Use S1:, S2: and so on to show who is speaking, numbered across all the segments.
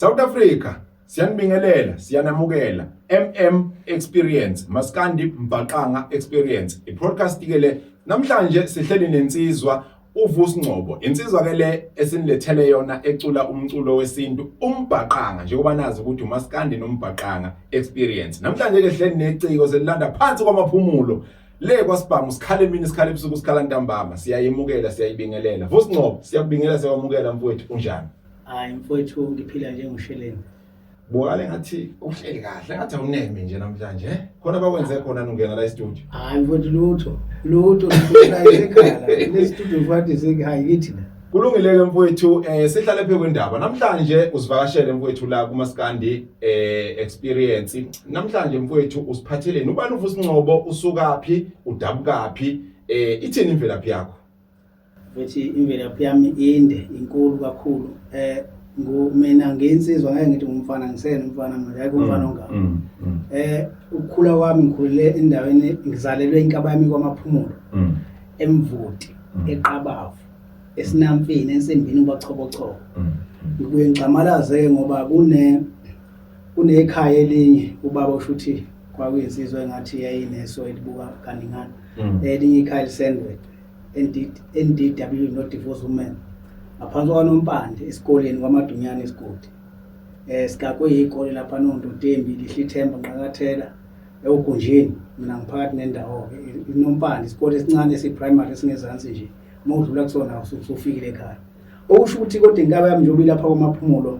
S1: South Africa siyanibingelela, siyanamukela. MM Experience, Maskandi Mbaqanga Experience, i-podcast ke le. Namhlanje sihleli nensizwa uVusi Ngcobo, insizwa ke le esinilethele yona ecula umculo wesintu umbhaqanga, njengoba nazi ukuthi uMaskandi nombhaqanga experience. Namhlanje ke sihleli neciko selilanda phansi kwamaphumulo le kwasibhamu, sikhala emini, sikhala ebusuku, sikhala ntambama. Siyayemukela, siyayibingelela. Vusi Ngcobo, siyakubingelela, siyakwamukela mfowethu, unjani?
S2: Hayi mfowethu, ngiphila njengosheleni.
S1: Bukale ngathi uhleli kahle, ngathi awuneme nje namhlanje, eh? Khona bakwenze khona nungena la e-studio?
S2: Hayi mfowethu, lutho lutho, la esekhaya le studio mfowethu, isekhaya kithi la.
S1: Kulungile ke mfowethu, sihlale phe kwendaba. Namhlanje usivakashele mfowethu la kuMaskandi Experience. Namhlanje mfowethu usiphatheleni? Ubani uVusi Ngcobo, usukaphi, udabukaphi, ithini imvelaphi yakho?
S2: Mfowethu, imvelaphi yami inde, inkulu kakhulu. Mina ngiyinsizwa, ngeke ngithi ngumfana, ngisena umfana manje, ayikho umfana ongaka. Ukukhula kwami ngikhulele endaweni, ngizalelwe inkaba yami kwaMaphumulo, eMvoti, eQabavu, eSinamfini, ensimbini kwaChobochobo. Ngibuye ngigxamalaze ngoba kunekhaya elinye ubaba, usho ukuthi kwakuyinsizwa engathi yayineso elibuka kaningana. Elinye ikhaya lisendwedwe, ND, NDW, no divorce woman, ngaphansi kwaNompande esikoleni kwaMadunyana isigodi. Sigaqwe yikole lapha noNdotembi, Lihlithemba, Nqakathela, eUgunjini. Mina ngiphakathi nendawo ke, iNompande isikole esincane esi-primary esingezansi nje, uma udlula kusona usufikile ekhaya. Okusho ukuthi kodwa inkaba yami njengoba ilapha kwaMaphumulo,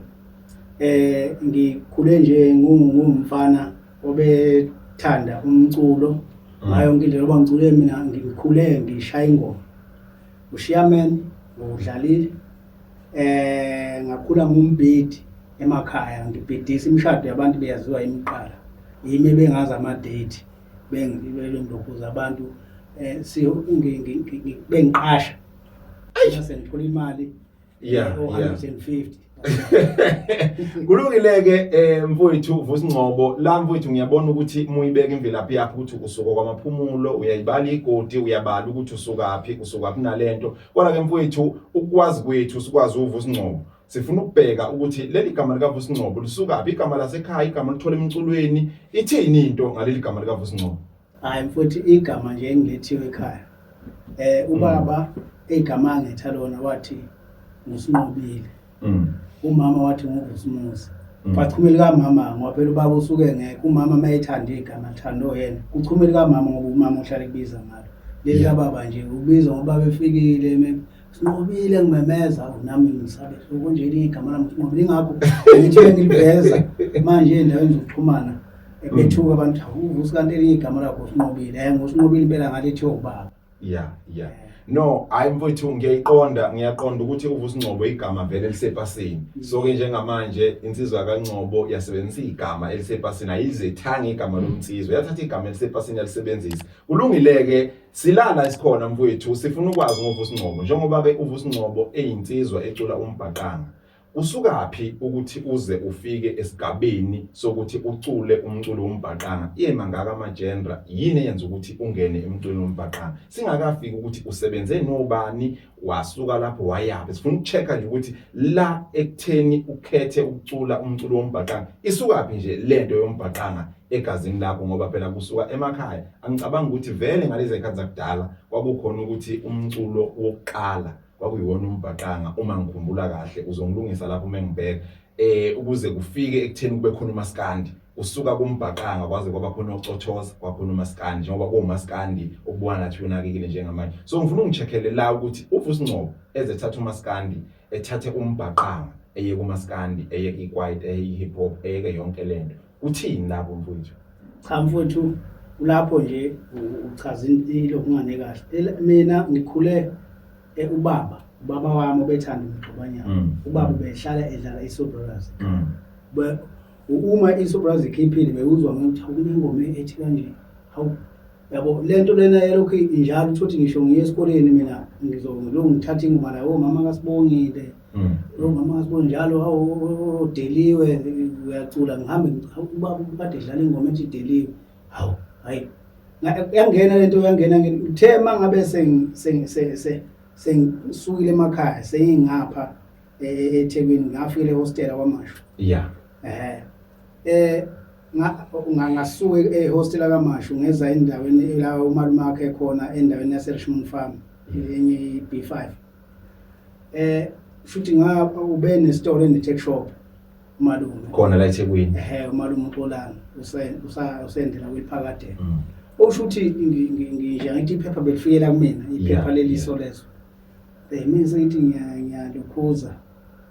S2: ngikhule nje ngumfana obethanda umculo ngayo yonke indlela. Ngoba ngicule mina, ngikhule ngishaya ingoma, ushiyaman ngiwudlalile, ngakhula ngumbhidi emakhaya, ngibhidisa imishado yabantu, beyaziwa imiqala yimi, bengazi ama-date, bengilokhuza abantu, bengiqasha sengithola imali o-150.
S1: Kulungile ke, mfowethu Vusi Ngcobo. La mfowethu ngiyabona ukuthi muyibeka imvelaphi yakho ukuthi usuka kwaMaphumulo, uyayibala igodi, uyabala ukuthi usukaphi, usukaphi nalento. Kodwa ke mfowethu, ukwazi kwethu sikwazi uVusi Ngcobo, sifuna ukubheka ukuthi leli gama lika Vusi Ngcobo lisukaphi, igama lasekhaya, igama lithola emculweni, ithini into ngaleli gama lika Vusi Ngcobo?
S2: Hayi mfowethu, igama nje engilethiwe ekhaya, ubaba igama angetha lona wathi nguSinqobile, umama wathi nguVusimuzi. Kwachumela kamama ngoba phela ubaba usuke ngekho, umama mayethanda igama thando yena, kuchumela kamama ngoba umama uhlala ekubiza ngalo leli. Kababa nje ubiza ngoba befikile, "Sinqobile," ngimemeza nami ngisabe konje elinye igama lami Sinqobile, ingakho ngithi ngiliveza manje endaweni zokuxhumana bethuka abantu, "Uvusi, kanti elinye igama lakho Sinqobile?" NguSinqobile impela, ngalethiwa ubaba.
S1: Yeah, no, hayi mfowethu, ngiyayiqonda, ngiyaqonda ukuthi uVusi Ngcobo igama vele lisepasini. So ke njengamanje insizwa kaNgcobo yasebenzisa igama elisepasini, ayizethanga igama lomnsizwa, yathatha igama elisepasini yalisebenzisa. Kulungile ke, silala isikhona mfowethu, sifuna ukwazi ngoVusi Ngcobo. Njengoba ke uVusi Ngcobo eyinsizwa ecula umbhaqanga, usukaphi ukuthi uze ufike esigabeni sokuthi ucule umculo wombhaqanga? Iye mangaka ama-genre, yini eyenza ukuthi ungene emculweni wombhaqanga? Singakafiki ukuthi usebenze nobani, wasuka lapho wayaphi, sifuna uku-check-a nje ukuthi la ekutheni ukhethe ukucula umculo wombhaqanga, isukaphi nje lento yombhaqanga egazini lakho? Ngoba phela kusuka emakhaya, angicabangi ukuthi vele ngalezi zikhathi zakudala kwakukhona ukuthi umculo wokuqala kwakuyiwona umbhaqanga, uma ngikhumbula kahle, uzongilungisa lapho uma ngibheka, ukuze kufike ekutheni kube khona umaskandi. Usuka kumbhaqanga kwaze kwaba khona ocothoza, kwakhona umaskandi, njengoba kuwumaskandi okubuka ngathi unakekile njengamanje. So ngifuna ungi-check-ele la ukuthi uVusi Ngcobo ezethatha umaskandi, ethathe umbhaqanga, eye kumaskandi, eye ikwaito, eye i-hip hop, eyeke yonke lento, uthini lapho mfowethu?
S2: Cha mfowethu, ulapho nje uchaza ilokungane kahle. Mina ngikhule, ubaba wami obethanda imigxobanyana. Ubaba ubehlala edlala iSoul Brothers. Uma iSoul Brothers ikhiphile, bewuzwa ngokuthi kunengoma ethi kanje, hawu yabo lento lena yalokhu injalo. Uthi ngisho ngiye esikoleni mina ngizolokhu ngithatha ingoma la, omama kaSibongile, omama kaSibongile njalo, hawu Deliwe uyacula, ngihambe, ubaba kade edlala ingoma ethi Deliwe, hawu hayi, yangena lento, yangena. Ngithe mangabe sengisukile emakhaya, sengingapha eThekwini, ngafika ehostela kwaMashu.
S1: Yeah.
S2: Ngasuka ehostel kaMashu, ngeza endaweni la umalume wakhe ekhona, endaweni yase Richmond Farm, enye i-B5. Futhi nga ube nesitolo ene-tuck shop umalume.
S1: Khona la eThekwini.
S2: Ehe, umalume uXolani usendela kwiphakade. Okusho ukuthi nje ngithi iphepha belifikela kumina, iphepha leli Solezwe. Mina sengithi ngiyalukhuza,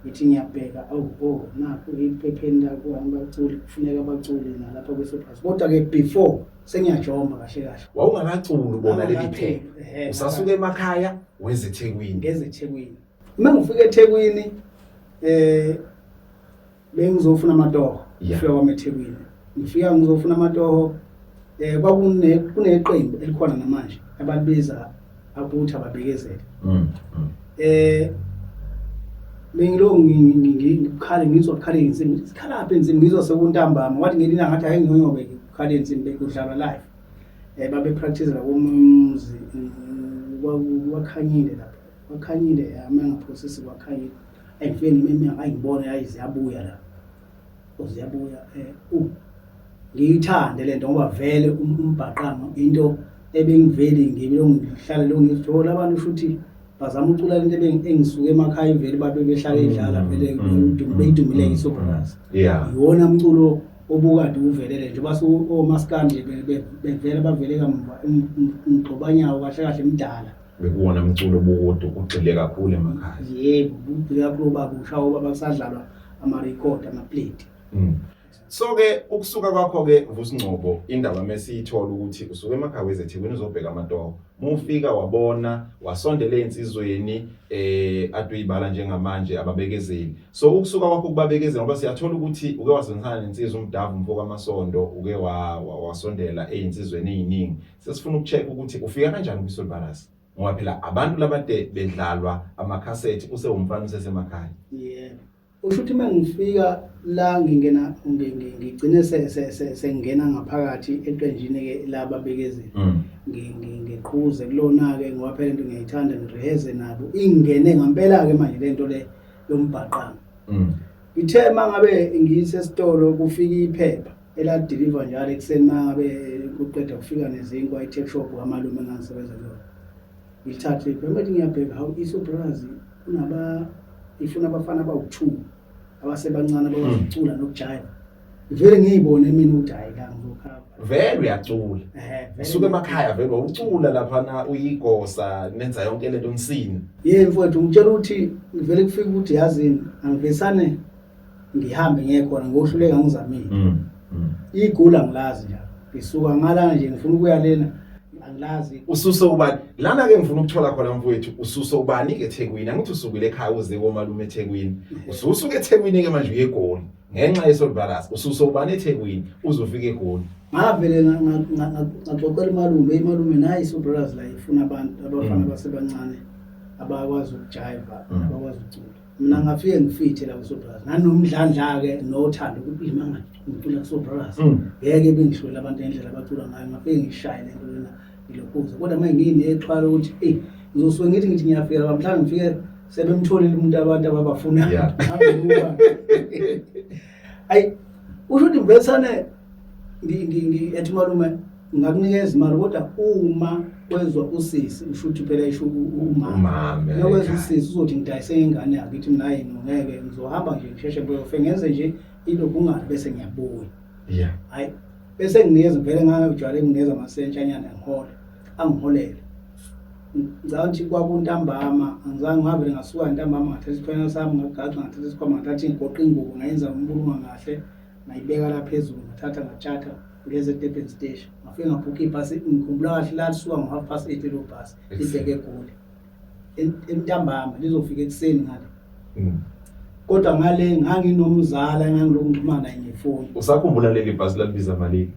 S2: ngithi ngiyabheka, oh, nakho iphepheni la abaculi, kufuneka abaculi nalapha kwi-Soul Brothers. Kodwa ke before sengiyajomba kahle kahle.
S1: Wawungakaculi ubona leli
S2: Ngangakaculi,
S1: phepha.
S2: Ehhe.
S1: Usasuka emakhaya weze eThekwini.
S2: Ngeze eThekwini. Uma ngifika eThekwini, bengizofuna amatoho. Ngifika kwami eThekwini. Ngifika ngizofuna amatoho, kwakune kuneqembu elikhona namanje abalibiza abuthi ababekezele. Bengilo ngikhale, ngizwa kukhala insimbi, sikhala apha insimbi, ngizwa sekuntambama. Wathi ngelinye ngathi hayi, ngiyonyobe kukhala insimbi, kudlalwa live. Babe practice la komuzi kwakhanyile lapha. Kwakhanyile, ama ngaphosisi kwakhanyile. Ayifike ngime, ayingibone, hayi, ziyabuya la. Ziyabuya, ngiyithande lento ngoba vele umbhaqanga into ebengiveli ngibe ngihlala lo ngizithola abantu futhi bazama ucula lento engisuke emakhaya ivele babe behlala idlala vele beyidumile iSoul Brothers. Iwona umculo obukade uvelele nje base omaskandi nje bevela bavele kamuva, umgxobanyawo kahle kahle mdala.
S1: Bekuwona umculo obukodwa ugxile kakhulu emakhaya.
S2: Yebo, ugxile kakhulu, bakusha oba basadlalwa ama-record, ama-plate.
S1: So ke ukusuka kwakho ke Vusi Ngcobo, indaba mesiyithola ukuthi usuke emakhaya wezeThekwini uzobheka amatoho. Mufika wabona wasondela einsizweni aduyibala njengamanje ababekezeli. So ukusuka kwakho kubabekezeli, ngoba siyathola ukuthi uke wasebenzisana nensizwa uMdavu mfo kaMasondo, uke wasondela einsizweni eziningi. Sesifuna ukucheck ukuthi ufika kanjani kwiSoul Brothers, ngoba phela abantu labade bedlalwa amakhasethi usewumfana usesemakhaya.
S2: Yebo. Usho ukuthi uma ngifika la ngingena ngigcine sengena ngaphakathi eqenjini ke lababekezeli. Ngiqhuze kulona ke ngoba phela into ngiyayithanda, ngireheze nabo. Ingene ngempela ke manje lento le yombhaqanga. Ngithe mangabe ngiyisesitolo kufika iphepha ela deliver njalo ekuseni mangabe kuqeda kufika nezinkwa e-tuck shop kamalume engangisebenza kuyona. Ngithathe iphepha ngathi ngiyabheka, hawu, iSoul Brothers kunaba ifuna abafana abawu2 abasebancane abakwazi ukucula nokujiva. Ngivele ngiyibone mina ukuthi hayi, la ngizokhava.
S1: Vele uyacula.
S2: Vele.
S1: Usuke emakhaya vele ucula lapha na uyigosa nenza yonke lento nsini.
S2: Yebo mfowethu, ngitshela ukuthi ngivele kufika ukuthi yazini angivesane ngihambe ngiye khona ngohluleka ngizamile. Igula ngilazi nje. Ngisuka ngala nje ngifuna ukuya lena angilazi.
S1: Ususe ubani? Lana ke ngifuna ukuthola khona mfowethu, ususe ubani ke eThekwini? Angithi usukile ekhaya uze komalume eThekwini. Ususuka eThekwini ke manje uye eGoli. Ngenxa yeSoul Brothers, ususe ubani eThekwini uzofika eGoli?
S2: Ngavele ngaxoxela umalume, imalume nayi iSoul Brothers la ifuna abantu abafana abasebancane abakwazi ukujiva, abakwazi ukucula. Mina ngafike ngifithe la kuSoul Brothers. Nanomdlandla ke nothando ukuthi ima ngicula kuSoul Brothers. Ngeke bengihlule abantu ngendlela abacula ngayo. Ngafike ngishaye lento lena ngilokhuza. Kodwa manje nginexhwala ukuthi ngizosuke ngithi ngiyafika lapha, mhlawumbe ngifike sebemtholile umuntu abantu ababafuna. Ayi, usho ukuthi ngivesane ethi malume ngakunikeza imali, kodwa uma kwezwa usisi, usho ukuthi phela isho umama.
S1: Umama,
S2: Uma kwezwa
S1: ekhaya.
S2: usisi uzothi ngidayise ingane yakhe, ngithi mina hayi, no, ngeke, ngizohamba nje ngisheshe ngiyofe ngenze nje ilobungane bese ngiyabuya. Hayi, bese nginikeza vele ngangijwayele nginikeza amasentshanyana ngihole, angiholele. Ngicabanga ukuthi kwakuntambama, angizange ngavele ngasuka ntambama ngathatha isikhwama sami ngagaxa, ngathatha isikhwama ngathatha ngigoqa ingubo ngayenza umbulunga kahle, ngayibeka la phezulu, ngathatha ngatshatha ngeze eDurban Station. Ngafike ngabhukha ibhasi, ngikhumbula kahle la lisuka ngo-8:30 lelo bhasi libheke eGoli. Entambama lizofika ekuseni ngale. Kodwa ngale nganginomzala engangilokhu ngixhumana naye ngefoni.
S1: Usakhumbula leli bhasi lalibiza malini?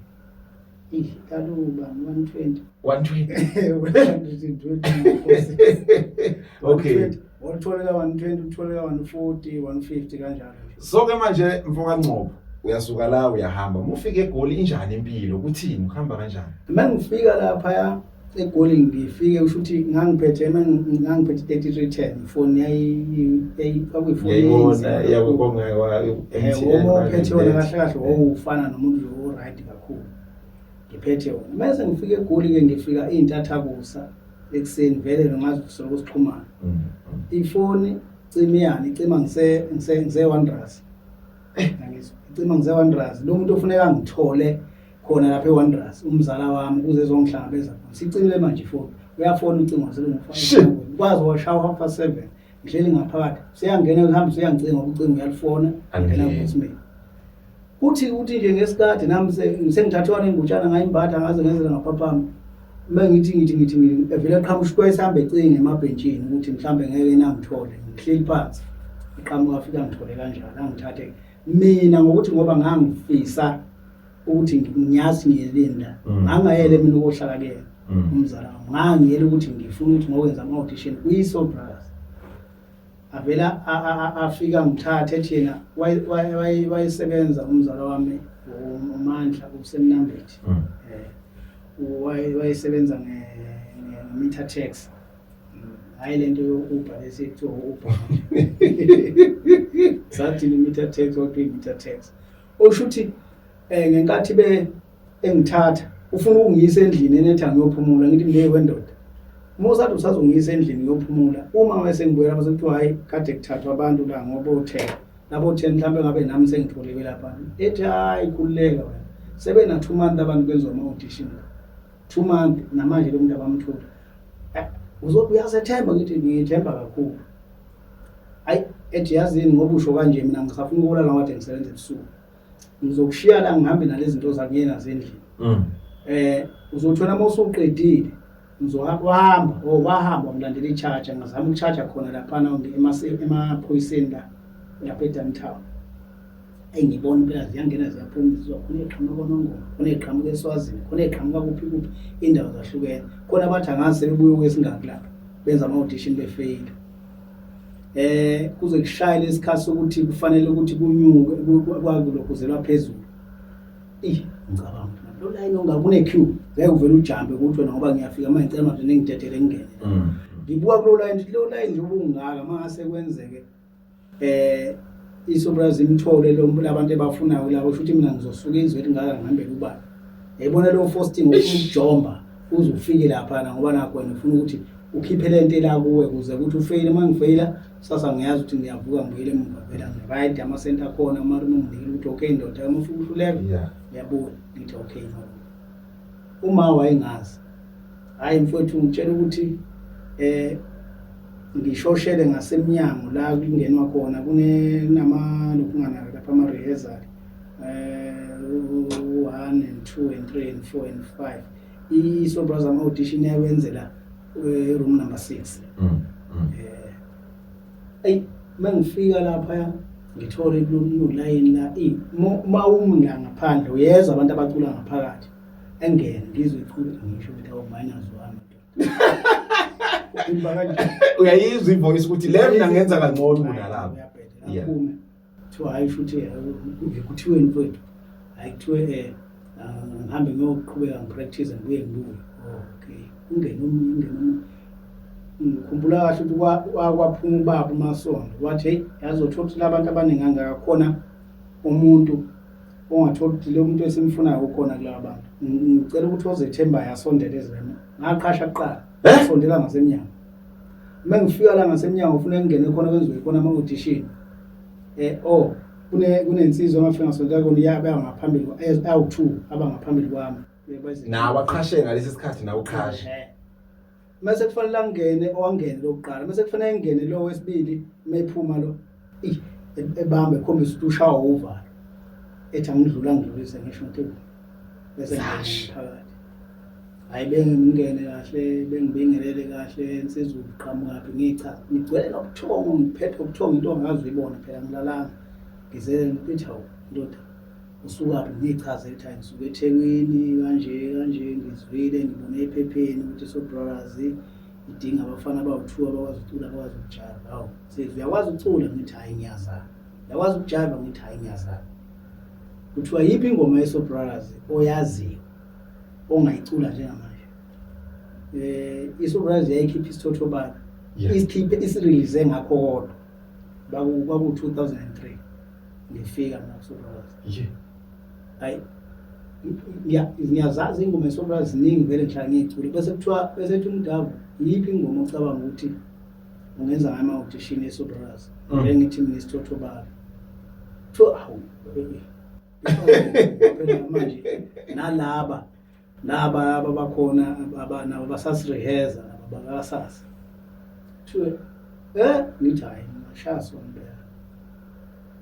S2: Ih, kaluba 120.
S1: 120.
S2: 120.
S1: Okay.
S2: Waluthola ka 120, uthola ka 140, 150 kanjalo nje.
S1: So ke manje mfoka Ngcobo, uyasuka la uyahamba. Uma ufika eGoli injani impilo? Kuthini? Uhamba kanjani?
S2: Uma ngifika lapha eGoli ngifike usho ukuthi ngangiphethe ngangiphethe 3310 ifoni yayi kwakuyifoni
S1: Ngiyayibona yakukonga
S2: MTN. Uma uphethe wona kahle kahle wawufana nomuntu nje o-right kakhulu. Ngiphethe wona. Mase ngifike eGoli-ke ngifika iy'ntathakusa ekuseni vele nongazi soloko sixhumana. Ifoni cimiyani icima ngise ngise ngise Wanderers. Ngizwa icima ngise Wanderers. Lo muntu ofuneka angithole khona lapha eWanderers umzala wami ukuze ezongihlangabeza khona. Sicimile manje ifoni. Uyafona ucingo
S1: Shit.
S2: selungufaka. Kwazi washaya 7:30. Ngihleli ngaphakathi. Seyangena uhamba useyangicinga ucingo uyalifona ngena
S1: Angene.
S2: voicemail. Kuthi uthi nje ngesikhathi nami sengithathwa nengutshana ngayimbatha ngaze ngenzela ngaphaphama. Uma ngithi ngithi ngithi ngithi evele qhamuka ushwayisa hambe ecinga emabhentshini ukuthi mhlambe ngeke nangithole ngihleli phansi. Iqhamuka afika ngithole kanjalo angithathe mina ngokuthi ngoba ngangifisa ukuthi ngiyazi ngiyelinda ngangayele mina ukuhlala kuyena umzala wami ngangiyele ukuthi ngifuna ukuthi ngokwenza ama-audition kwi-Soul Brothers. Avela afika ngithathe ethi yena wayesebenza umzala wami uMandla usemnambithi. Wayesebenza nge-meter tax. Hhayi lento yo-Uber lesi ekuthiwa u-Uber manje. Sathini i-meter tax kodwa i-meter tax. Okusho ukuthi ngenkathi be engithatha ufuna ukungiyisa endlini enetha ngiyophumula ngithi mina wendoda. Uma usathi usazongiyisa endlini ngiyophumula uma wese ngibuyela bese kuthiwa hayi kade kuthathwa abantu la ngoba o-10 labo 10 mhlambe ngabe nami sengitholiwe lapha. Ethi hayi khululeka wena. Sebena 2 months abantu benziwa ama audition la. 2 months namanje lo muntu abamthola. Uyazethemba ngithi ngiyethemba kakhulu. Hayi ethi yazini ngoba usho kanje mina ngisafuna ukulala ngoba ngisebenza ebusuku. Ngizokushiya la ngihambe nalezi zinto zakuyena zendlini. Uzothola uma usuqedile ngizohamba wahamba ngilandela i-charger ngazama uku-charger khona laphana emaphoyiseni la lapha eDowntown. Engibona impela ziyangena ziyaphuma izizwa khona eqhamuka kwaNongoma khona eqhamuka eSwazini khona eqhamuka kuphi kuphi indawo zahlukene khona bathi angazi sebebuye kwesingaki lapha benza ama-audition befeyila. Kuze kushaye lesikhathi sokuthi kufanele ukuthi kunyuke kwakulokhuzelwa phezulu. Ngicabanga ukuthi lo line ongaka kune queue ngeke uvele ujambe ukuthi wena ngoba ngiyafika manje ngicela manje ningidedele ngingene. Ngibuka kulo line lo line nje ubungaka mangase kwenzeke iSoul imthole lo labantu abafunayo labo kusho ukuthi mina ngizosuka izwe elingaka ngihambele ubani. Yayibona lo fasting ufuna ukujomba uze ufike lapha na ngoba nakho wena ufuna ukuthi ukhiphe lento ela kuwe kuze ukuthi ufeyile uma ngifeyila sasa ngiyazi ukuthi ngiyavuka ngibuyele emuva vele ngi-right ama-center akhona umalume unginikile ukuthi okay ndoda uma ufika uhluleka uyabuya ngithi okay malume. Uma wayengazi hayi mfowethu ngitshela ukuthi ngishoshele ngasemnyango la kungenwa khona kunama lokungana lapha ama rehearsal 1 and 2 and 3 and 4 and 5 iSoul Brothers ama audition yawenzela room number 6. Ey mangifika lapha ngithole kulo line la uma umi la ngaphandle uyezwa abantu abacula ngaphakathi engene ngizwe icula ngisho ukuthi awu minus 1. Imba kanje
S1: uyayizwa ivoice ukuthi le mina ngenza kangcono kunalapha.
S2: Uyabheda aphume kuthiwa hayi futhi kuthiweni mfowethu hayi kuthiwe ngihambe ngiyoqhubeka ngipractice ngibuye ngibuye. Okay ungene omunye ungene omunye. Ngikhumbula kahle ukuthi kwaphuma ubaba uMasondo wathi hey yazi uthola ukuthi labantu abaningi kangaka khona umuntu ongathola ukuthi lo muntu esimfunayo ukhona kulaba bantu. Ngicela ukuthi ozethembayo asondele ezweni. Ngaqasha kuqala sondela ngasemnyango. Uma ngifika la ngasemnyango ufuna ngingene khona kwenziwe khona ama audition. Kunensizwa engafika ngasondela kona yaba ngaphambili awu2 abangaphambili kwami.
S1: Nawe aqhashe ngalesi sikhathi nawe uqhashe.
S2: Mase kufanele angene owangene lokuqala mase kufanele ngene lo wesibili mephuma lo ebambe ekhombisa ukuthi ushawa uvalo ethi angidlula ngidlulise ngisho ukuthi bese ngene phakathi. Hayi bengingene kahle bengibingelele kahle insizwa uqhamuka phi ngichaza ngigcwele nobuthongo ngiphethe ubuthongo into ongazi uyibona phela ngilalanga ngize ngithi hawu ndoda usuka phi ngichaze ukuthi hayi ngisuke eThekwini kanje kanje ngizwile ngibone ephepheni ukuthi Soul Brothers idinga abafana abawu2 abakwazi ukucula abakwazi ukujiva. Hawu sisi uyakwazi ukucula ngithi hayi ngiyazama. Uyakwazi ukujiva ngithi hayi ngiyazama. Kuthiwa yiphi ingoma yeSoul Brothers oyaziyo ongayicula njengamanje? iSoul Brothers yayikhipha isithothobala, isikhiphe isirelease ngakho kodwa kwaku 2003 ngifika mina kuSoul Brothers. Hayi, ngiyazazi ingoma eSoul Brothers ziningi vele, ngihlala ngiyicule, bese kuthiwa, bese ethi umdabu, yiphi ingoma ocabanga ukuthi ungenza ngayo ama-audition eSoul Brothers? Vele ngithi mina isithothobala. Kuthiwa hawu, phela manje nalaba laba ababakhona nabo basasireheza, laba bakasasa. Kuthiwe ngithi hayi, ngashaya sona impela.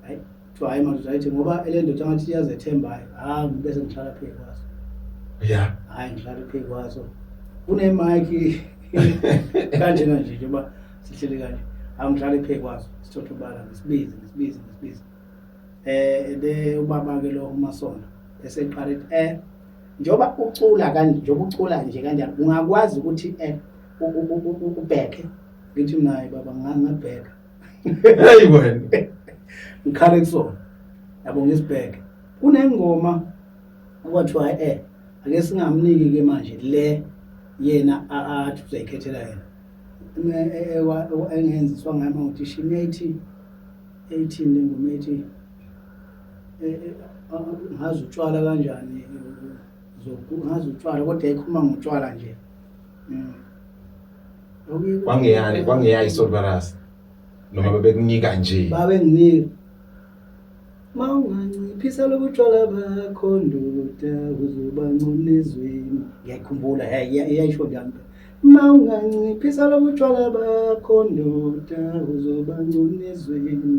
S2: Hayi, kuthiwa hayi madoda, ayithi ngoba ele ndoda ngathi iyazethemba, hayi, bese ngihlala phezu kwaso. Hayi, ngihlala phezu kwaso, kune-mic kanjena nje, njengoba sihleli kanje, angihlale phezu kwaso sithothobala, ngisibize ngisibize ngisibize. Le ubaba ke lo uMasondo eseqala ethi njengoba ucula kanje, njengoba ucula nje kanjani, ungakwazi ukuthi ubheke? Ngithi mina hayi baba, ngabheka.
S1: Hey wena.
S2: Ngikhale kusona yabo, ngisibheke kunengoma okwathiwa ake singamniki ke manje le yena athi uzoyikhethela yena, engenziswa ngayo ama-audition, yayithi 18 le ngoma ethi ngazi utshwala kanjani, ngazi utshwala, kodwa yayikhuluma ngotshwala nje.
S1: Kwangeyani, kwangeyayi iSoul Brothers noma bebekunika nje?
S2: Babenginika, mawunganciphisa lobutshwala bakho ndoda, uzoba ngcono ezweni. Ngiyayikhumbula, hey, iyayisho njalo, mawunganciphisa lobutshwala bakho ndoda, uzoba ngcono ezweni.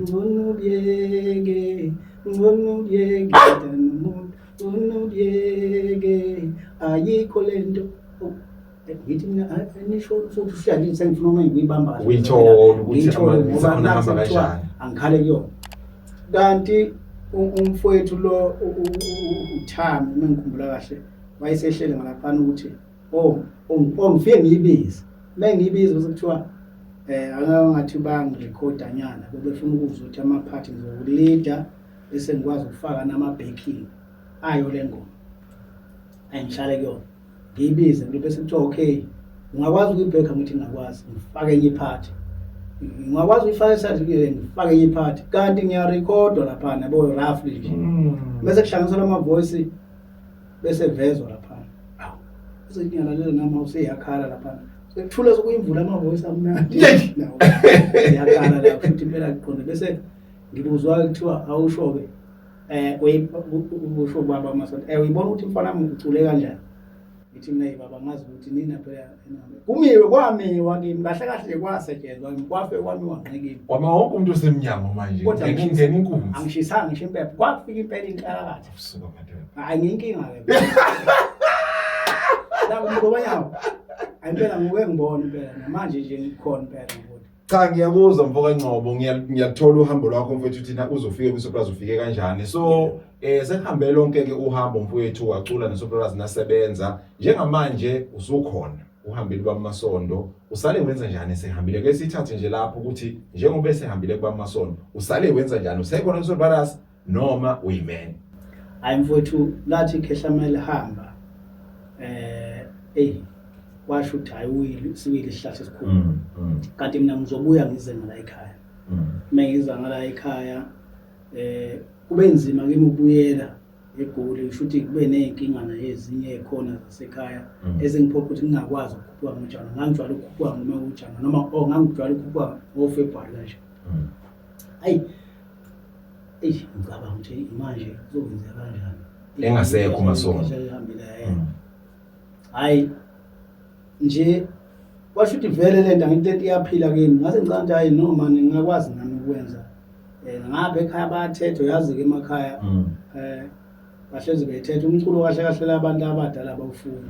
S2: Ngcono ubuyeke, ngcono ubuyeke mntanomuntu, ngcono ubuyeke, ayikho lento. Ngithi mina nisho futhi uhlali, sengifuna uma ngiyibamba kahle.
S1: Uyithole ukuthi
S2: Ngiyithole ngoba
S1: akhona ahamba
S2: nakhu kuthiwa
S1: kanjani.
S2: Angikhale kuyona, kanti umfowethu lo uThami, uma ngikhumbula kahle, wayesehlele ngalaphana ukuthi oh, ngifike ngiyibize, uma ngiyibiza bese kuthiwa angathi bangirekhoda nyana, bebefuna ukuzwa ukuthi ama-part ngizokulida, bese ngikwazi ukufaka nama-backing ayo le ngoma. Ayingihlale kuyona, ngiyibize, bese kuthiwa okay, ungakwazi ukuyibhekha? Ngithi ngingakwazi, ngifake enye ipart. Ngingakwazi ukuyifaka esandleni, ngifake enye ipart, kanti ngiyarekhodwa laphana yabo, roughly nje. Bese kuhlanganiswa lama-voice, bese vezwa laphana. Awu, bese ngiyalalela nami, useyakhala laphana, sekuthula, sokuyimvula, ama-voice amnandi nawo, siyakhala la futhi impela kuqonde. Bese ngibuzwa kuthiwa awusho-ke, usho baba Masonto, uyibona ukuthi mfana wami ucule kanjani? Ngithi mina baba, ngazi ukuthi nina phela kumiwe, kwamiwa kimi kahle kahle, kwasetshenzwa kimi, kwafe kwamiwa ngqikimi.
S1: Kwama wonke umuntu osemnyango manje.
S2: Kodwa
S1: Ngena inkunzi.
S2: Angishisanga ngisho impepho, kwafika impela inkalakatha.
S1: Suka madoda.
S2: Hayi, ngiyinkinga ke la kumgobanyawo, hayi impela ngike ngibona impela namanje nje ngikhona impela ngokuthi
S1: Cha, ngiyakuzwa mfoka Ngcobo, ngiyalithola uhambo lwakho mfowethu, thina uzofika kwiSoul ufike kanjani. So sekuhambe lonke ke uhambo mfowethu, wacula neSoul Brothers, nasebenza. Njengamanje usukhona, uhambile ubaba Masondo, usale wenza njani sehambile? Ke sithathe nje lapho ukuthi njengoba esehambile kubaba Masondo, usale wenza njani? Usekhona kwiSoul Brothers noma uyimene?
S2: Hayi mfowethu, lathi ikhehla lihamba, ey, kwasho ukuthi hayi, uyile, siwile isihlahla esikhulu. Kanti mina ngizobuya ngize ngala ekhaya. Uma ngiza ngala ekhaya, kube nzima kimi ukubuyela eGoli, ngisho ukuthi kube ney'nkinga ezinye ey'khona zasekhaya ezingiphoqa ukuthi ngingakwazi ukukhuphuka ngoJanuwari. Ngangijwayele ukukhuphuka noma uJanuwari noma, oh, ngangijwayele ukukhuphuka ngoFebruwari kanje. Hayi, eyi, ngicabanga ukuthi manje kuzokwenzeka kanjani.
S1: Engasekho uMasondo.
S2: Lihambile. Hhayi nje, kwasho ukuthi vele le nto, angithi lento iyaphila kimi. Ngase ngicabanga ukuthi hhayi no mani, ngingakwazi nami ukwenza. Ngapha ekhaya bayathetha, uyazi-ke emakhaya, bahlezi bethetha umculo kahle kahle la bantu abadala abawufuni,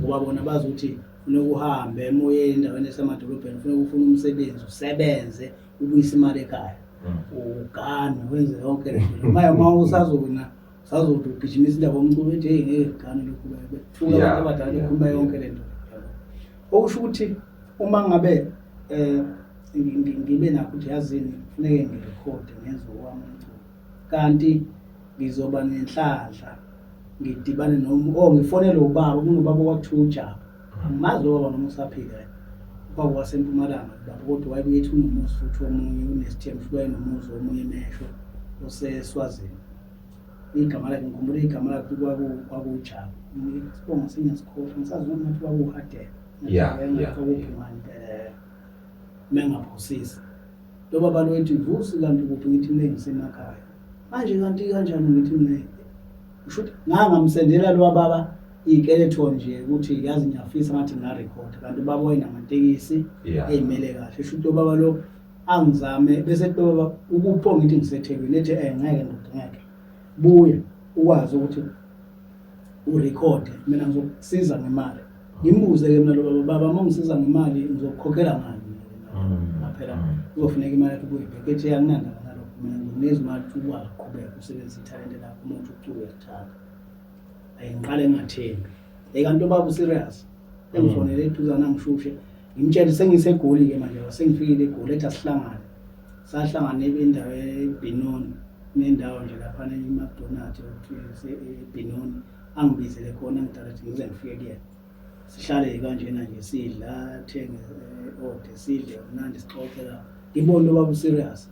S2: ngoba bona bazi ukuthi funeka uhambe emoyeni endaweni esemadolobheni, funeka ufune umsebenzi, usebenze, ubuyise imali ekhaya, uganwe, wenze yonke le nto. Manje uma usazona usazothi ugijimisa indaba yomculo, ethi hey, ngeke kugane lokhu, bethuka abantu abadala, bekhuluma yonke le nto yabo. Okusho ukuthi uma ngabe ngibe nakho ukuthi yazini, kufuneke ngirekhode, ngenze owami umculo, kanti ngizoba nenhlanhla ngidibane noma, oh, ngifonele ubaba, kunobaba okwakuthiwa uJaba. Angimazi lo baba noma usaphila yini. Kwakuwasempumalanga lo baba, kodwa wayebuye ethi unomuzi futhi omunye, unesithembu futhi wayenomuzi omunye emesho oseSwazini. Igama lakhe ngikhumbula igama lakhe kwakuwuJabu. Isibongo sengiyasikhohlwa, ngisazi noma ngathi kwakuwuHadebe. Kwakuwuphumani impela mengaphosisi. Lo baba lo ethi Vusi kanti kuphi, ngithi mina ngisemakhaya. Manje kanti kanjani, ngithi mina kusho ukuthi ngangamsendela lo baba iy'skeleton nje ukuthi yazi ngiyafisa ngathi ngingarekhoda, kanti ubaba wayenamatekisi ey'mele kahle. Sho ukuthi lo baba lo angizame bese ethi lo baba ukupho, ngithi ngiseThekwini, ethi ngeke ndoda, ngeke buya ukwazi ukuthi urekhode, mina ngizokusiza ngemali. Ngimbuze-ke mina lo baba, baba uma ungisiza ngemali ngizokukhokhela ngani mina le mali? Phela kuzofuneka imali yakho ibuye ibheke. Ethi anginandaba nalokho, mina ngizokunikeza imali ukuthi ukwazi ukuqhubeka usebenzise ithalente lakho uma uthi uculo uyalithanda. Ayi, ngiqale ngingathembi. Hey, kanti ubaba userious. Engifonele eduzane angishushe, ngimtshele sengiseGoli-ke manje, sengifikile eGoli, ethi asihlangane. Sahlangana endawo eBenoni, nendawo nje laphana i-McDonald eBenoni, angibizele khona ngidala ukuthi ngize ngifike kuyena. Sihlale kanjena nje sidla, athenge ode sidle mnandi sixoxe la. Ngibone ubaba userious,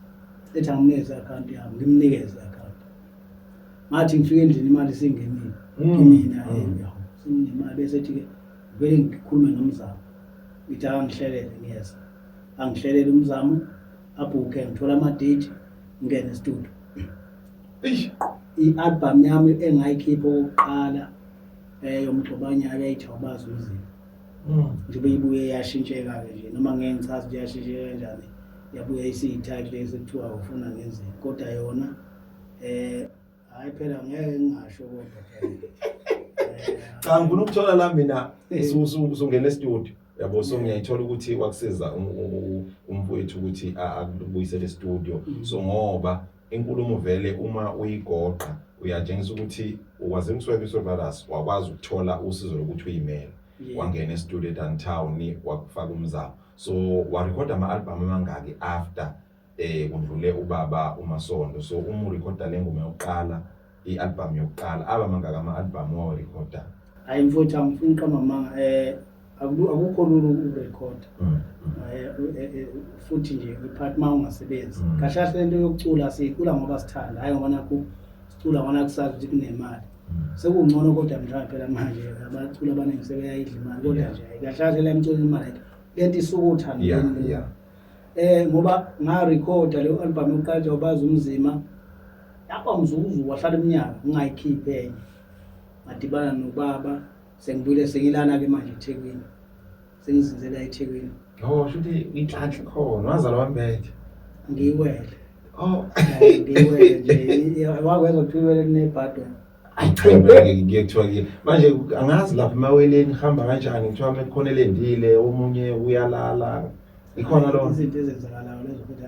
S2: ethi anginikeze i-akhawunti yami, ngimnikeze i-akhawunti. Ngathi ngifike endlini imali isingenile kimina, senginemali, bese ethi-ke vele ngikhulume nomzamo, ngithi akangihlelele, ngiyeza. Angihlelele umzamo, abhukhe, ngithola ama-date, ngingene estudio. I-album yami engayikhipha okokuqala yomgxobanyaka yayithi Awubazi Umzimba. Njengoba ibuye yashintsheka-ke nje, noma ngeke ngichaze ukuthi yashintsheka kanjani, yabuye isiyi-title esekuthiwa ufuna ngenzeni, kodwa yona hhayi phela ngeke ngingasho kodwa phela.
S1: Cha, ngifuna ukuthola la mina usungena estudio yabo, so ngiyayithola ukuthi wakusiza umfowethu ukuthi akubuyisele estudio. So ngoba inkulumo vele uma uyigoqa uyatshengisa ukuthi ukwazi ukusuka kwi-Virus, wakwazi ukuthola usizo lokuthi uyimele, wangena estudio eDowntown, wakufaka umzamo. So warekhoda ama-album amangaki after kundlule ubaba uMasondo? So uma urekhoda le ngoma yokuqala, i-album yokuqala, aba mangaki ama-album owarekhoda?
S2: Hayi mfowethu, angifuni uqamba amanga, akukho lula ukurekhoda. Futhi nje iphathi uma ungasebenzi kahle kahle, lento yokucula siyicula ngoba sithanda, hhayi ngoba nakhu sicula ngoba nakusazi ukuthi kunemali. Sekungcono kodwa mhlawumbe phela manje abaculi abaningi sebeyayidla imali, kodwa nje kahle kahle la emculweni imali ayikho, lento isuka othandweni. Ngoba ngarekhoda leyo album yokuqala nje Awubazi Umzima, lapha mzukuzuku wahlala iminyaka ngingayikhiphi enye. Ngadibana nobaba sengibuyile, sengilana-ke manje eThekwini, sengizinzela eThekwini.
S1: Oh, shuthi inhlanhla khona wazalwa wambethe.
S2: Ngiyiwele. Ngiyiwele nje, wakwenza kuthiwa iwele linebhadi wena.
S1: Ayi cha, impela ngiye kuthiwa ke manje angazi lapha emaweleni kuhamba kanjani, kuthiwa mekukhona elendile omunye uyalala ikhona lo.
S2: Izinto ezenzakalayo lezo futhi.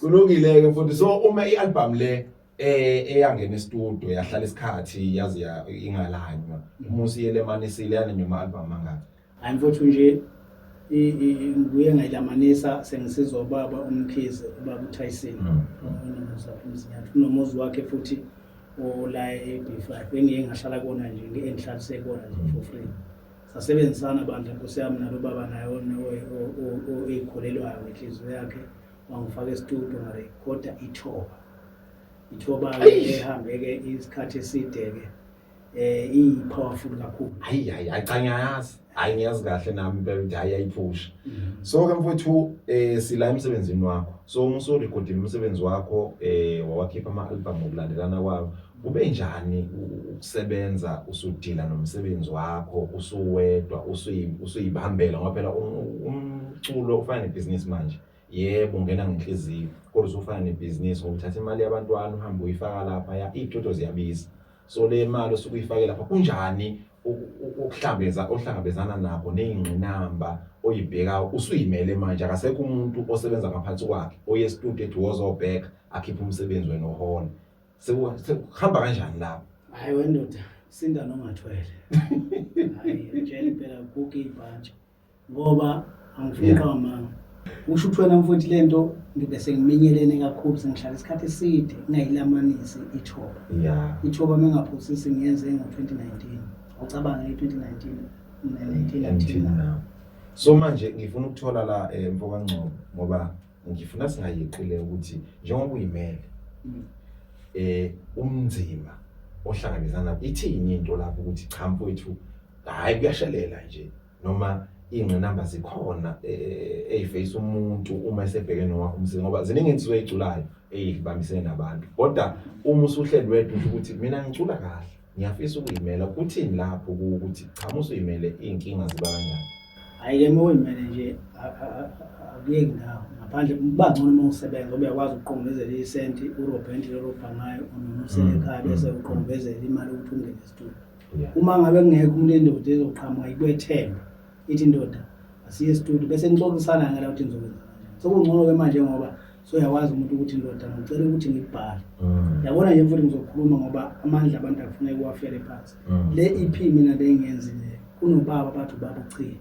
S1: Kulungile-ke futhi. So uma i-album le eyangena estudio yahlala isikhathi yaze ingalanywa, uma usiyelemanisile yalanywa ama-album angaki?
S2: Hayi mfowethu nje ngibuye ngayilamanisa sengisizwa ubaba uMkhize, ubaba uTyson, onomuzi lapha eMzinyathi, unomuzi wakhe futhi ola e-B5 engiye ngahlala kona nje, engihlalise kona nje for free. Sasebenzisana bandla nkosi yami nalo baba, naye oyikholelwayo ngenhliziyo yakhe, wangifaka estudio ngarekhoda ithoba. Ithoba-ke ehambe-ke isikhathi eside-ke, iyi-powerful kakhulu.
S1: Hayi hayi hayi, cha ngiyayazi, hayi ngiyazi kahle nami impela ukuthi hayi ayiphusha. So ke mfowethu, sila emsebenzini wakho. So uma usurekhodile umsebenzi wakho, wawakhipha ama-album ngokulandelana kwawo, kube njani ukusebenza usudila nomsebenzi wakho usuwedwa, usuyibambela, ngoba phela umculo ufana nebhizinisi manje? Yebo, ungena ngenhliziyo, kodwa usufana nebhizinisi ngoba uthatha imali yabantwana uhambe uyifaka lapha, ya iy'toto ziyabiza. So le mali osuke uyifake lapha, kunjani ukuhlangabeza ohlangabezana nakho ney'ngqinamba oyibhekayo usuyimele manje, akasekho umuntu osebenza ngaphansi kwakhe oye estudio ethi wozobheka akhiphe umsebenzi wena ohole? Sekuhamba kanjani lapho?
S2: Hayi wendoda, sinda nongathwele. Hayi tshela impela kuke ibhantshi, ngoba angifuni uqamba. Kusho ukuthi wena mfowethu lento ngibe sengiminyelene kakhulu, sengihlala isikhathi eside ngingayilamanisi ithoba. Ithoba mengaphosisi ngiyenze ngo-2019. Ucabange i-2019 19 until now.
S1: So manje ngifuna ukuthola la mfoka Ngcobo, ngoba ngifuna singayeqile ukuthi njengoba uyimele umnzima ohlangabezana ithini into lapho ukuthi cha mfowethu, hayi kuyashelela nje, noma ingqinamba zikhona eyiface umuntu uma esebhekene nowakho umsebenzi, ngoba ziningi insizwa eyiculayo eyibambisene nabantu, kodwa uma usuhleli wedwa usho ukuthi mina ngicula kahle, ngiyafisa ukuyimela, kuthini lapho ukuthi cha uma usuyimele iy'nkinga ziba kanjani?
S2: Hhayi-ke uma uyimele nje akuyeki ndawo ngaphandle, kuba ngcono uma usebenza ngoba uyakwazi ukuqongezela isenti urobhe endlela orobha ngayo noma usele ekhaya bese uqongezela imali ukuthi ungene esitulo. Uma ngabe kungekho umuntu endoda ezoqhamuka ikwethemba ithi indoda asiye esitudio bese nixoxisana ngala ukuthi nizokwenza kanjani. Sekungcono-ke manje ngoba soyakwazi umuntu ukuthi ndoda ngicela ukuthi ngikubhale. Yabona nje mfowethu ngizokhuluma ngoba amandla abantu akufuneka uwafele phansi. Le EP mina le engiyenzile kunobaba bathi ubaba uChiya.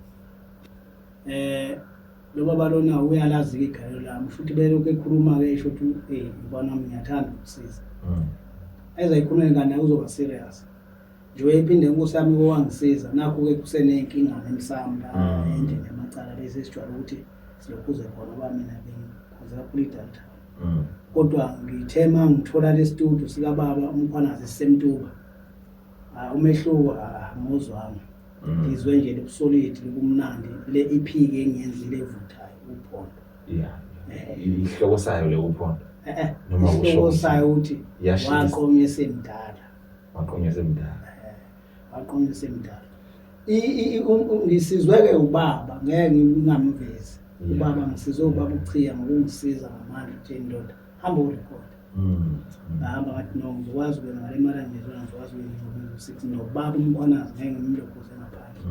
S2: Lo baba lona uyalazi-ke igalelo lami futhi belokhu ekhuluma-ke esho ukuthi mfana wami ngiyathanda ukusiza. Ezayikhuluma ingane naye uzoba serious. Nje uyayiphinde inkosi yami owangisiza nakho-ke kuseney'nkinga nemsamo la endlini yamacala bese sijwayele ukuthi silokhuze khona ngoba mina bengikhuze kakhulu idatha. Kodwa ngithe uma ngithola le studio sikababa uMkhwanazi sisemtuba, umehluko angizwanga. Ngizwe nje lobusolid lobumnandi le EP ke engiyenzile evuthayo uphondo.
S1: Ihloko sayo le uphondo.
S2: Noma isihloko sayo ukuthi waqonywa esemdala.
S1: Waqonywa esemdala.
S2: Waqonywa esemdala. Ngisizwe-ke ubaba, ngeke ngingamvezi. Ubaba ngisizwe ubaba uChiya ngokungisiza ngamandla ukuthi ndoda hamba urekhode. Ngahamba ngathi no ngizokwazi ukwenza ngale mali angizona ngizokwazi ukwenza ingoma ezo-6 nobaba uMkhwanazi ngeke ngimlokhuze ngaphandle.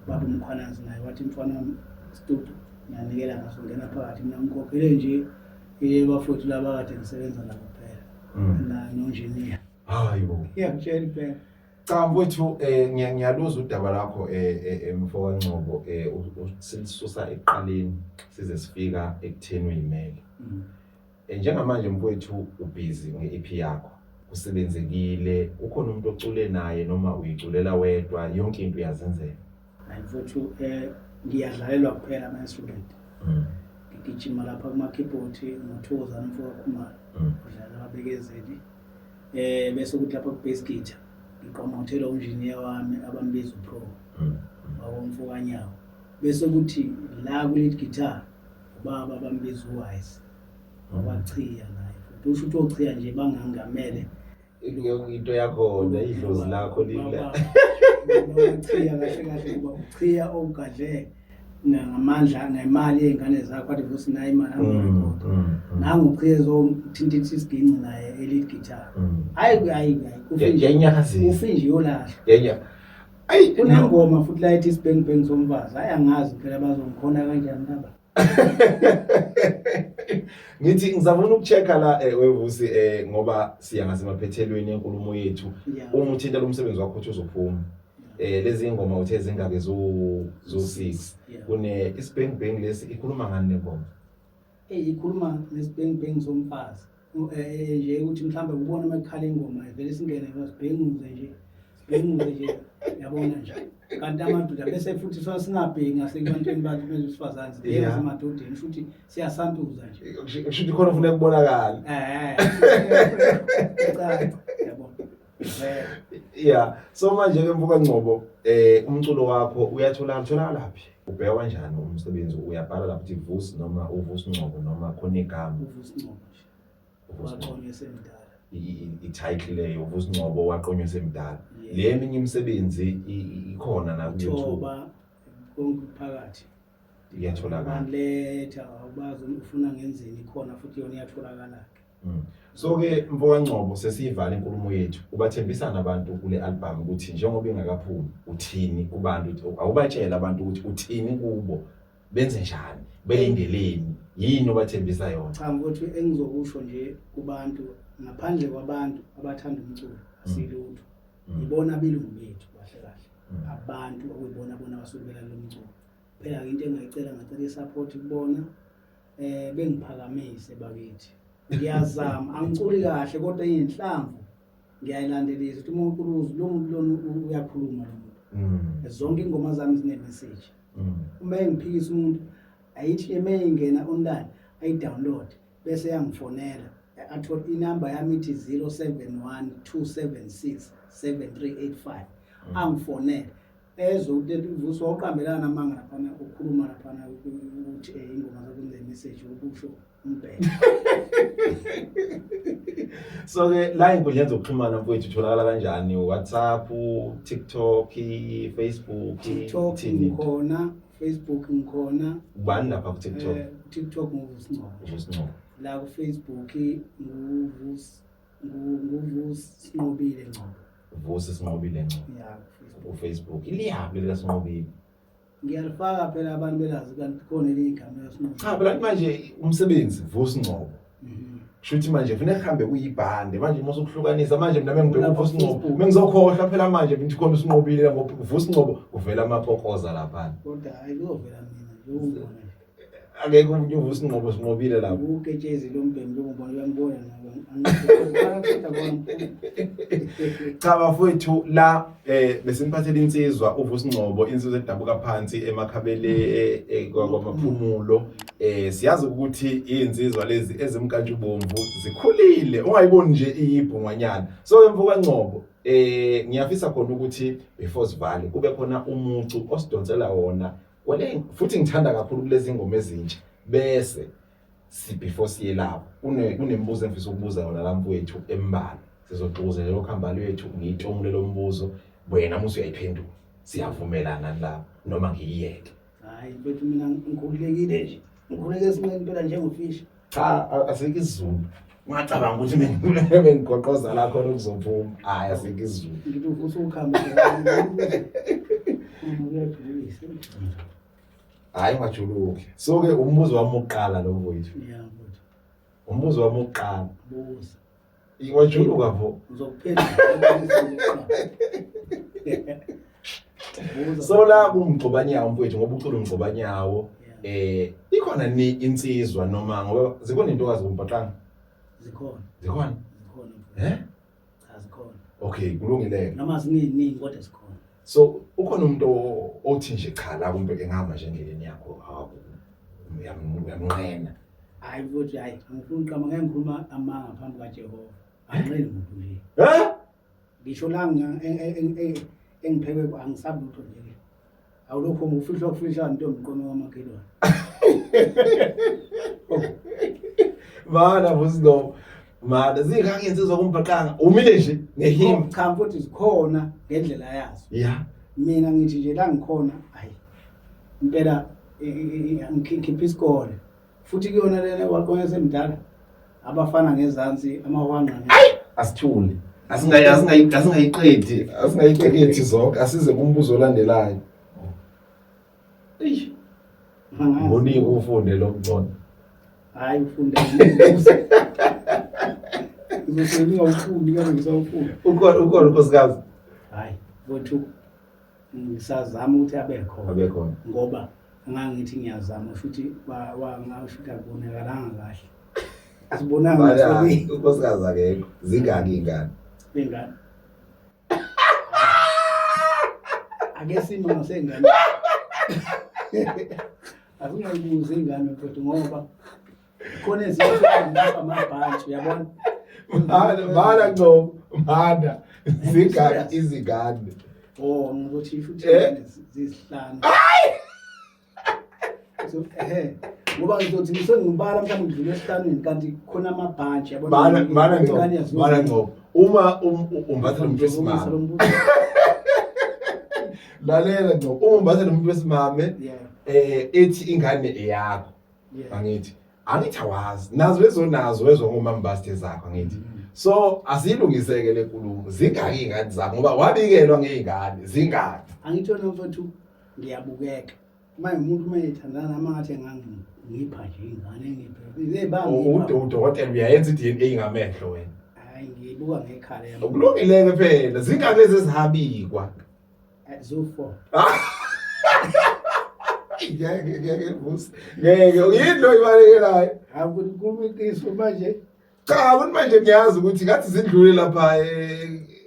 S2: Ubaba uMkhwanazi naye wathi mfana wami studio ngiyanikela ngaso ngena phakathi mina ngikhokhele nje bafowethu laba kade ngisebenza nabo kuphela nonjiniya.
S1: Hayi bo.
S2: Ngiyakutshela impela.
S1: Cha mfowethu ngiyaluza udaba lakho mfoka Ngcobo, silisusa ekuqaleni size sifika ekutheni uyimele. Njengamanje mfowethu ubhizi nge-EP yakho, kusebenzekile, ukhona umuntu ocule naye noma uyiculela wedwa, yonke into uyazenzela?
S2: Hayi mfowethu, ngiyadlalelwa kuphela ama-instrument. Ngigijima lapha kuma-keyboard ngoThokozani mfoka Khumalo, udlala ababekezeli. Bese kuthi lapha ku-bass guitar ngiqongqothela unjiniya wami abambiza uPro wakomfokanyawo. Bese kuthi la ku-lead guitar ubaba abambiza uWise wabachiya naye futhi. Usho ukuthi ochiya nje bangangamele
S1: into yakhona, idlozi lakho lila.
S2: Uchiya kahle kahle kuba uchiya ogadle ngamandla ngemali yey'ngane zakho athi vusi nayo imali angirekhoda. Nangu uchiya ezothintitha isiginci naye e-lead guitar. Hayi hayi hayi
S1: Yayinyakazisa.
S2: ufinje uyolahla.
S1: Yenya. Ayi
S2: kunengoma futhi la ethi isibheng bheng somfazi. Hayi angazi phela bazongikhona kanjani laba.
S1: Ngithi ngizafuna ukuchecka la wevusi ngoba siya ngasemaphethelweni enkulumo yethu. Uma uthinta lo msebenzi wakho uthi uzophuma. Lezi ingoma uthe zingake zo 6. Kune isibheng bheng lesi ikhuluma ngani lengoma?
S2: Ikhuluma nesibheng bheng somfazi. Nje ukuthi mhlambe ubona uma kukhala ingoma vele singene basibhenguze nje. Sibhenguze nje yabona nje. Kanti amadoda bese futhi so singabhengi ngasekubantwini bathi besifazane sibheke emadodeni futhi siyasantuza nje.
S1: Kusho ukuthi khona ufuna kubonakala.
S2: Cha yabo.
S1: Yeah, so manje ke mfoka Ngcobo umculo wakho uyatholakala laphi? Ubheka kanjani umsebenzi? Uyabhala lapho uthi Vusi noma uVusi Ngcobo noma khona igama?
S2: uVusi Ngcobo nje. Waqonywa esemdala.
S1: I-title leyo uVusi Ngcobo waqonywa esemdala. Le eminye imisebenzi ikhona na ku YouTube.
S2: Thoba konke phakathi.
S1: Iyatholakala.
S2: Banletha awubazi ufuna ngenzeni ikhona futhi yona iyatholakala ke.
S1: So ke mfoka Ngcobo sesiyivala inkulumo yethu. Ubathembisana abantu kule album ukuthi njengoba ingakaphumi uthini kubantu, awubatshela abantu ukuthi uthini kubo, benze njani, belindeleni, yini obathembisa yona?
S2: Cha mfowethu, engizokusho nje kubantu, ngaphandle kwabantu abathanda umculo asilutho. Ibona abelungu bethu kahle kahle. Abantu okuyibona bona abasuke belalela umculo. Phela into engayicela, ngacela isupport kubona. Bengiphakamise bakithi. Ngiyazama, angiculi kahle kodwa inhlamvu Ngiyayilandelisa ukuthi uma unkuluza lo muntu lona uyakhuluma lo muntu. Zonke ingoma zami zine-message. Uma engiphikisa umuntu ayithi uma ingena online ayi-download bese yangifonela athole inamba yami ithi 071 276 7385 angifonele ezwe ukuthi lento ivuswa uqambelana amanga laphana ukhuluma laphana ukuthi ingoma zakho zine-message ukusho umbhede.
S1: So ke la inkundleni zokuxhumana mfowethu utholakala kanjani? WhatsApp, TikTok, Facebook,
S2: TikTok
S1: ithini?
S2: Ngikhona, Facebook ngikhona.
S1: Ubani lapha ku TikTok?
S2: TikTok nguVusi Ngcobo.
S1: uVusi Ngcobo.
S2: La ku Facebook nguVusi nguVusi Sinqobile Ngcobo.
S1: Vusi Sinqobile Ngcobo.
S2: Ya, ku Facebook.
S1: Ku Facebook. Iliyaphi leli kaSinqobile?
S2: Ngiyalifaka phela abantu belazi kanti khona elinye igama likaSinqobile.
S1: Cha phela manje umsebenzi Vusi Ngcobo. Kusho ukuthi manje kufanele kuhambe kuyibhande manje uma usukuhlukanisa manje mina mengibheka
S2: Lapha
S1: uVusi Ngcobo
S2: ku-Facebook.
S1: mengizokhohlwa phela manje ngithi khona uSinqobile ngoba uVusi Ngcobo kuvela amapokoza lapha.
S2: Kodwa hayi kuzovela mina nje ungibona nje.
S1: Akekho umuntu uVusi Ngcobo Sinqobile lapho.
S2: Uketshezi lo mbhemu lo ngibona uyangibona nawe.
S1: Cha bafowethu la besiniphathele insizwa uVusi Ngcobo, insizwa edabuka phansi emakhabele kwaMaphumulo. Siyazi ukuthi izinsizwa lezi ezimkantshubomvu zikhulile, ungayiboni nje iyibhungwanyana. So emvuka Ngcobo ngiyafisa khona ukuthi before sivale kube khona umucu osidonsela wona kwale, futhi ngithanda kakhulu kulezi ngoma ezintsha bese si before siye lapho kunemibuzo engifisa ukubuza yona la mfowethu embalwa. Sizoxoxela ukuhamba lwethu, ngiyitomule lo mbuzo, wena musu uyayiphendula, siyavumelana lapho noma ngiyiyeke?
S2: Hayi bethu mina ngikhululekile nje, ngikhululeke esinqeni phela njengofishi.
S1: Cha, asikho isiZulu. Ungacabanga ukuthi mina bengigoqoza la khona ukuzophuma. Hayi asikho isiZulu.
S2: Ngithi uvusa ukuhamba. Uyajulisa.
S1: Hayi ungajuluki. So ke umbuzo wami wokuqala lo mfowethu.
S2: Yeah mfowethu.
S1: Umbuzo wami wokuqala.
S2: Buza.
S1: Iwajuluka vo.
S2: Ngizokuphendula. Buza.
S1: So la kumgxobanyawo mfowethu ngoba ucula umgxobanyawo.
S2: Yeah.
S1: Ikhona ni insizwa noma ngoba zikhona intokazi kumbhaqanga?
S2: Zikhona.
S1: Zikhona?
S2: Zikhona mfowethu. Cha zikhona.
S1: Okay, kulungile.
S2: Noma zingeningi kodwa zikhona.
S1: So ukhona umuntu othi nje cha la kumbe engihamba nje endleleni yakho uyamnqena.
S2: Hayi mfowethu, hayi angifuni uqamba, ngeke ngikhuluma amanga phambi kaJehova. Anginqeni muntu nje. Ngisho la engiphekwe angisabi lutho nje. Awulokho ngufihla ukufihla ntombi qoma kwamakhelwane.
S1: Mana Vusi Ngcobo. Mana zingaki insizwa kumbhaqanga umile nje ngehima.
S2: Cha mfowethu zikhona ngendlela yazo.
S1: Yeah.
S2: Mina ngithi nje la ngikhona hayi impela ngikhipha isikole. Futhi kuyona lena waqonye semdala abafana ngezansi amahwanqa.
S1: Hayi asithule. Asingayiqedi, asingayiqekethi zonke, asize kumbuzo olandelayo. Eish. Ngoni ufunde lo mbono.
S2: Hayi ufunde. Ngizothi ngingawufundi ngabe ngisawufunda.
S1: Ukhona unkosikazi?
S2: Hayi, mfowethu ngisazama ukuthi abe khona.
S1: Abe khona.
S2: Ngoba ngangithi ngiyazama futhi ngasho ukuthi akubonakalanga kahle. Asibonanga
S1: ngathi unkosikazi akekho. Zingaki ingane?
S2: Ingane. Ake sime ngasengane. Akungayibuzi ingane mfowethu ngoba khona ezinye amabhantshi uyabona.
S1: Mana Ngcobo, mana. Zingaki izingane?
S2: Oh, ngizothi futhi ingane zisihlanu. So ngoba ngizothi ngisengibala mhlawumbe ngidlule esihlanwini kanti khona amabhantshi yabona.
S1: Mana Ngcobo, mana Ngcobo. Uma umbatha nomuntu wesimame. Lalela Ngcobo, uma umbatha nomuntu wesimame ethi ingane eyakho. Angithi angithi awazi nazo lezo nazo wezwa ngomambasthe zakho angithi. So asilungiseke le nkulumo, zingaki ingane zakho ngoba wabikelwa ngezingane, zingaki.
S2: Angithi wena mfowethu ngiyabukeka. Uma umuntu uma ethandana nami ngathi engangipha nje ingane engiphe.
S1: Udokotela uyayenza i-DNA ngamehlo wena.
S2: Hayi ngiyibuka ngekhala yami.
S1: Kulungile ke phela, zingaki lezi ezihabikwa?
S2: Zo4.
S1: Ngeke ngeke Vusi. Ngeke yini lo ibalekelayo?
S2: Hayi ukukhuluma iqiniso manje.
S1: Cha, ukuthi manje ngiyazi ukuthi ngathi zidlule lapha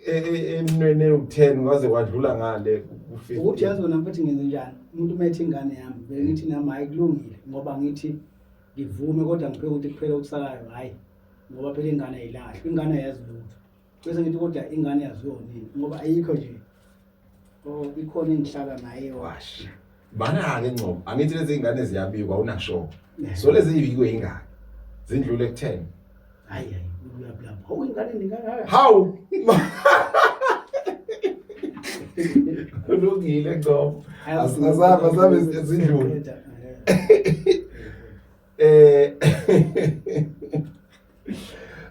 S1: emnweni ewu-10 kwaze kwadlula ngale
S2: ku-15. Ukuthi yazi wena mfethu ngenze njani? Umuntu uma ethi ingane yami, vele ngithi nami hhayi kulungile ngoba ngithi ngivume kodwa ngipheke ukuthi kuphele okusalayo hhayi ngoba phela ingane ayilahlwa, ingane ayazi lutho. Bese ngithi kodwa ingane yaziwa nini ngoba ayikho nje. Oh ikhona engihlala naye
S1: washa. Bana-ke Ngcobo, angithi lezi ngane ziyabikwa unasho. So lezi zibikwe ingane. Zindlule ku-10.
S2: Hayi hayi uyabulapha. Hawu ingane ningaka.
S1: Hawu. Kulungile Ngcobo. Asabe asabe zindlule.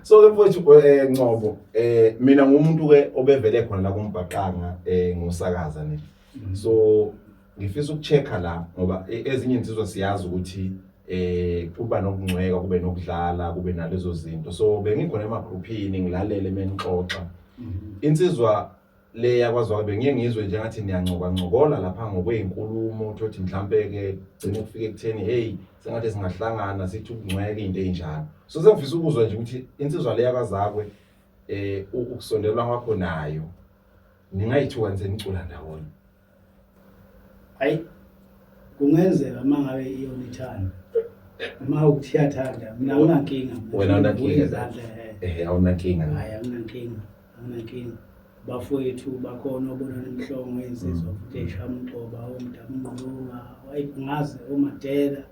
S1: So ke mfowethu Ngcobo, mina ngumuntu ke obevele khona la kumbhaqanga ngosakaza ne. So ngifisa ukuchecka la ngoba ezinye insizwa siyazi ukuthi kuba nokungcweka, kube nokudlala, kube nalezo zinto. So bengikhona emagruphini ngilalele menixoxa. Insizwa le yakwaZwaka bengiye ngizwe nje ngathi niyancoka ncokola lapha ngokwezinkulumo, uthothi mhlambe ke gcine kufike ekutheni hey sengathi singahlangana sithi ukungcweka into enjalo. So sengifisa ukuzwa nje ukuthi insizwa le yakwaZakwe ukusondelwa kwakho nayo ningayithuka nje nicula ndawonye.
S2: Hayi kungenzeka uma ngabe iyona ithanda. Uma ukuthi iyathanda mina anginankinga.
S1: Wena awunankinga.
S2: Izandla
S1: Awunankinga.
S2: Hayi anginankinga. Anginankinga. Bafowethu bakhona obona nemhlongo insizwa futhi eshaya umgxoba omdamngqulunga ngazi omadela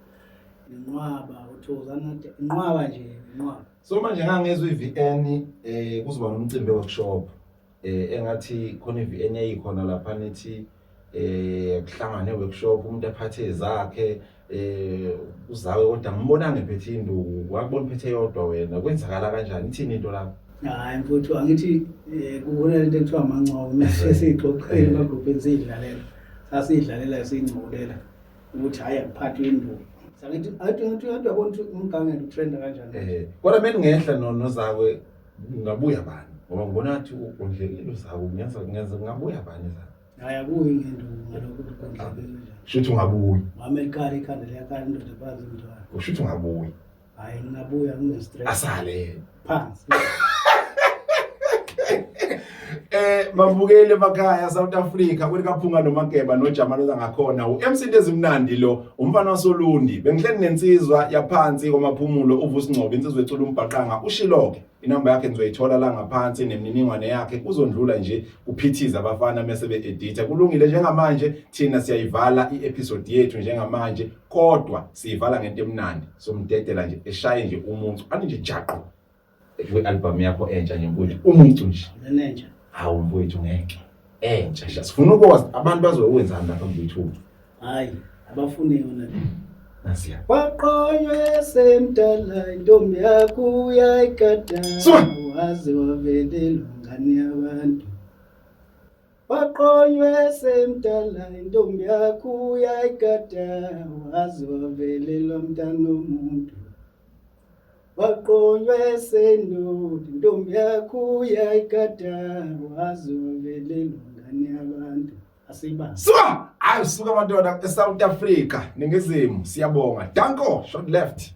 S2: nenqwaba uthozana inqwaba nje inqwaba.
S1: So manje ngangezwe iVN kuzoba nomcimbi workshop engathi khona iVN yayikhona lapha nithi kuhlangane workshop umuntu aphathe ezakhe uzawe kodwa ngibona ngephethe induku wakubona uphethe yodwa wena kwenzakala kanjani ithini into lapho?
S2: Hayi mfowethu angithi kukhona lento ekuthiwa amancoko sesiyixoxile emagrupini siyidlalela sasidlalela siyingcolela ukuthi hhayi akuphathwe induku. Angithi athi ngithi uyabona ukuthi umgangelo utrenda kanjani.
S1: Kodwa mina ngehla nozakwe ngabuya bani ngoba ngibona ngathi undlekile uzakwe ngenza ngabuya bani zakwe.
S2: Hayi akuyi ngenduku ngalokho ukuthi kondlekile kanjani.
S1: Shuthi ungabuyi.
S2: Wami elikhala ikhanda liyakhala indoda phansi mntwana.
S1: Ushuthi ungabuyi.
S2: Hayi ngingabuya ngine-stress.
S1: Asale.
S2: Phansi.
S1: Babukeli emakhaya South Africa kwelikaphunga noMageba noJamani ngakhona uMC Ntezimnandi lo umfana wasoLundi bengihleli nensizwa yaphansi komaphumulo uVusi Ngcobo insizwa ecula umbhaqanga ushiloke inamba yakhe nizoyithola la ngaphansi nemininingwane yakhe kuzondlula nje kuphithiza abafana mase be-editha kulungile njengamanje thina siyayivala i-episode yethu njengamanje kodwa siyivala ngento emnandi somdedela nje eshaye nje umuntu ani nje jaqo kwi-album yakho entsha nje mfowethu umuntu nje
S2: Nentsha.
S1: Hawu mfowethu ngeke entsha sha sifuna ukwazi abantu bazokwenzani lapha ku-YouTube.
S2: Hayi abafuni yona le.
S1: Nasiya.
S2: Waqonywe semdala intombi yakho uyayigada waze wavelelwa ngane yabantu. Waqonywe semdala intombi yakho uyayigada waze wavelelwa mntana omuntu. Waqonywe sendoda intombi yakho uyayigada waze wavelelwa ngane yabantu. Asiyibambe.
S1: Suka! Hayi suka abantwana eSouth Africa, Ningizimu, siyabonga. Danko, short left.